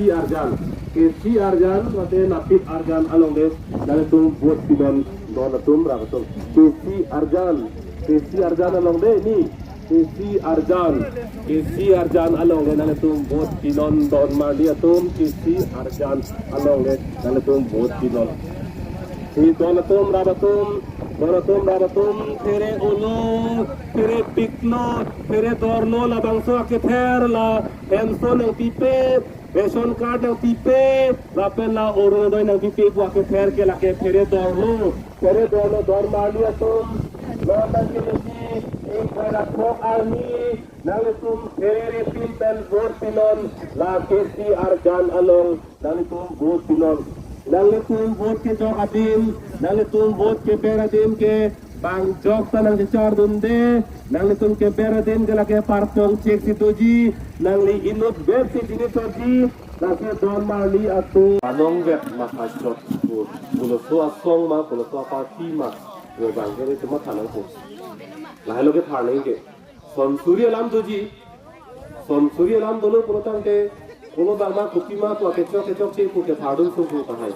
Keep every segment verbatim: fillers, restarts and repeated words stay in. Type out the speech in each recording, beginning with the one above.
Arjan, K C Arjan, mate Napit Arjan along de, nanglitum vote pinon don atum rap atum. K C Arjan, K C Arjan along de ni, K C Arjan, K C Arjan along de nanglitum vote pinon don marli atum, K C Arjan along de nanglitum vote pinon. Si don atum rap atum, don atum rap atum, phere olo, phere piklo, phere dorlo, labangso akether la, pension nangpipe, ration card nangpipe, lapen la Orunodoi nangpipe pu akether ke lake phere dorlo, phere dorlo don marli atum, non nangkelesi, ingkoi ra throk arni, nanglitum phere pin pen vote pinon, la K C Arjan along, nanglitum vote pinon. Nanglitum vote kejok adim, nanglitum vote keber adim ke, bang jokta nangchechar dunde, nanglitum keber adim ke lake parpong chek si doji, nangli inut vet si chini choji, lake don marli atum. Panong vet ma hajot pu, pulaso asong ma, pulaso aparty ma, yo bang ke ni cuma tanang pu. Lahai lo ke tharning ke. Son suri alam doji, son suri alam dolo pulo tangte, pulo bang ma kopi ma pu akechok kechok che pu kethardun sung pu tahai.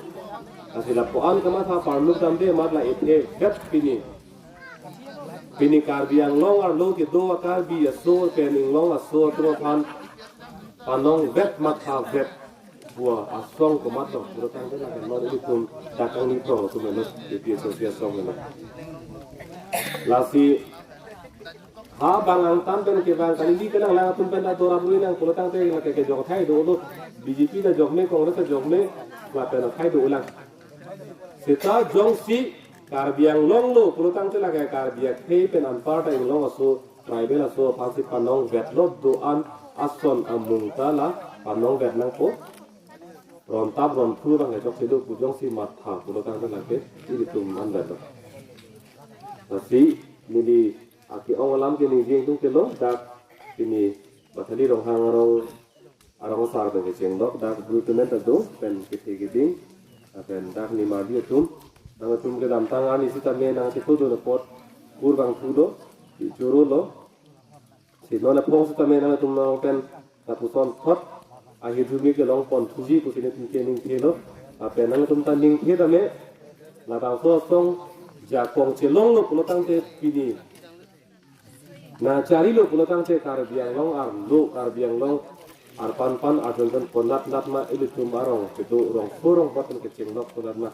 Lasi lapu-an kamatha parluk damde amat la ethe vet pini. Pini Karbi Anglong arlo kedo a-Karbi aso pen Inglong aso atum aphan panong vet matha vet. Bua asong komat lo, pulo tangte lake non ilitum dakang ni tong atum lo, A P H L C asong lo. Lasi ha bang angtan pen kevang kali di kenang lang atum pen ador abui nang pulo tangte lake kejok athai dolo, B J P ta jokme, Congress ta jokme, lapen athai dolang. Seta jongsi Karbi Anglong lo pulo tangte lake Karbi akhei pen anparta Inglong aso, tribal aso aphansi panong vet lo do-an ason amung ta la panong vet nangpo. Rontap ronthu bang kejok si do pu jongsi matha pulo tangte lake ilitum an vet lo. Lasi neli ake-ong alam ke ningjing tung kelo, dak pini Bathali Ronghang arong, arong asar pen kecheng dok, dak Bru Temen ta do, pen kethe keding, pen dak ni marli atum, nangtum kedamtang arni sitame nangchethudun apot kur bang thu do, choro lo. Si non aphong sitame nangtum nang pen lapuson thot, ahirjume kelong pon thuji pusi nelitum ke ningthe lo, lapen nangtum ta ningthe tame, labangso asong jakong chelong lo pulo tangte pini nangcharilo pulo tangte Karbi Anglong arlo, Karbi Anglong arpan pan arjon jon konat nat ma ilitum arong kedo rongso rongpot pen kecheng dok konat ma.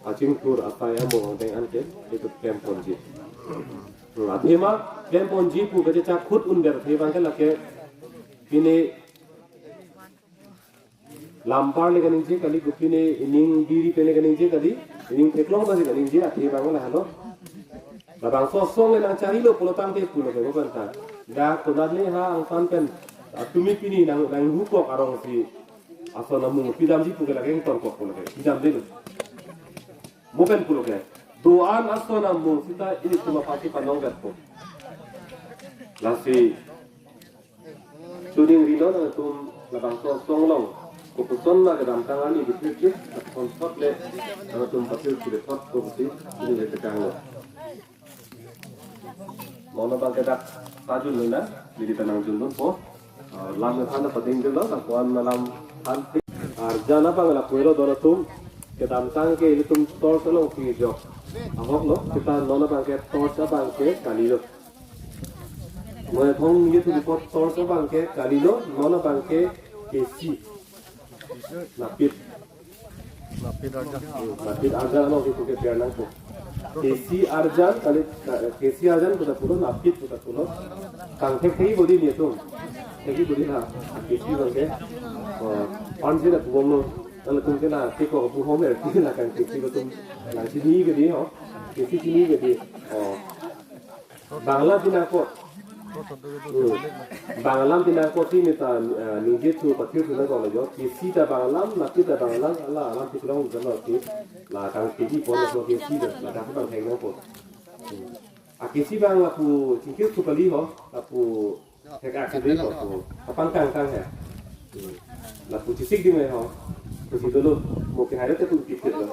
Achingthur asai amung angdeng an ke itum klem ponji. Hmm, athema klem ponji pu kachechak khut un-er athe bang ke lake pini lampar le kaningje kali, kopi ne ining biri pen le kaningje kali, ining theklong ta si kaningje, athe bang lahelo. Labangso asong le nangcharilo pulo tangte pulo ke, mo pen ta. Dak konat ne ha angtan pen, ah, tumi pini nang, nanghukok arong si ason amung pidamji pu ke lake ingtonkok pulo ke. Pidamde lo. Mo pen pulo ke. Do-an ason amung sita ilitum aphansi panong vetpo. Lasi chuning rilo nangtum labangso asong along kopuson ma kedamtang arni dipikir, athon thot le nangtum patir kire thot ko pusi ini le tekang lo. Non abang ke dak ta junlo na, neli ta nangjunpo. Ah, lam than pading dilo, lapuan alam than. Arjan abang lapu-elo don atum, kedamtang ke ilitum torch along pijok ahok lo, seta non abang ke torch abang ke kalilo. Mo thong ye tu ko torch abang ke kalilo, non abang ke K C. Napit. Napit Arjan. Napit Arjan along ke keber nangpo. K C Arjan kali, K C Arjan pu ta pulo, Napit pu ta pulo. Kangthek thekji bodi ni atum. Thekji bodi na. K C abang ke. Oh, pan si na pu bomlo. Nangtum ke na ke ko pu hom er ti na kang K C atum. Nangchini ke di ho. K C chini ke di. Oh. Bang alam pinangkok. Hmm. Bang alam pinangkok si neta, eh, ningje thu pathir thu nangkok lo jo. K C ta bang alam, Napit ta bang alam, la alam theklong jalo si. La kang K C pon lo K C ta, la kang bang thek nangkok. Hmm. A K C bang lapu chingkir thu kali ho, lapu thek ak si ho, lapu kapangkang kang he. Hmm. Lapu chesik ding ho. Pusi dolo, mo ke hai lo te tu pipit lo.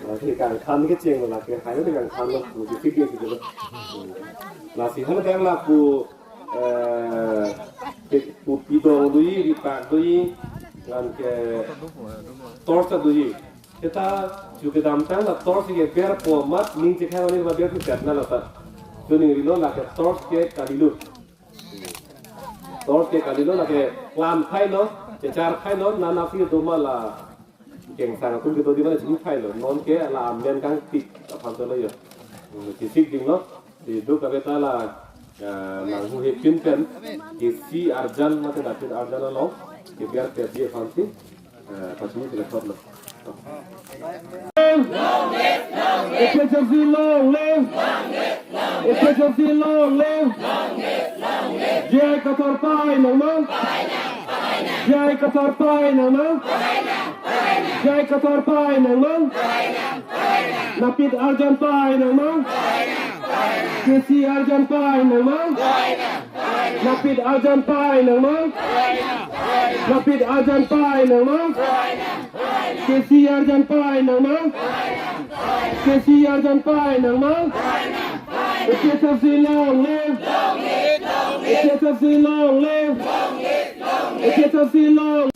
Lasi kangthan kecheng lo, lake hai lo te kangthan lo, mo chesik ding si dolo. Hmm. Lasi hala bang lapu, eh, ke-, Kopi dong doji, ripak doji, ngan ke torch doji. Seta chu kedamtang la torch ke berpo amat ning chekhai oni ma ber pichat na lata. Chuning rilo lake torch ke kalilo. Torch ke kalilo lake klam khailo, chechar khailo, nana si doma la kengsang atum kedo di mana chini khailo. Non ke la amen kangpik aphan cholo yo. Chisik dinglo. Di do kave ta la, ah, nanghuhepin pen. Kesi arjan mate Napit Arjan along kebiar pedi aphan si, ah, pachini sila thotlo. A P H L C long live! A P H L C long live! J I Kathar pai nangma! J I Kathar pai nangma! J I Kathar pai nangma! Napit Arjan pai nangma! Kesi Arjan pai nangma! Napit Arjan pai nangma! Napit Arjan pai nangma! Kesi Arjan pai nangma! Kesi Arjan pai nangma! A P H L C long live! A P H L C long live! A P H L C long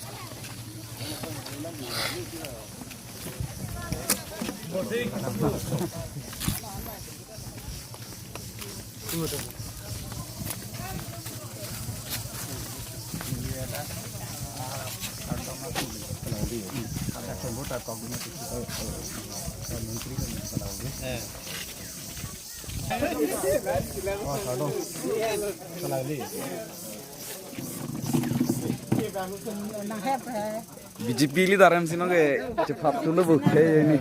B J P leader M C no ke chephap tulo bu ke ni.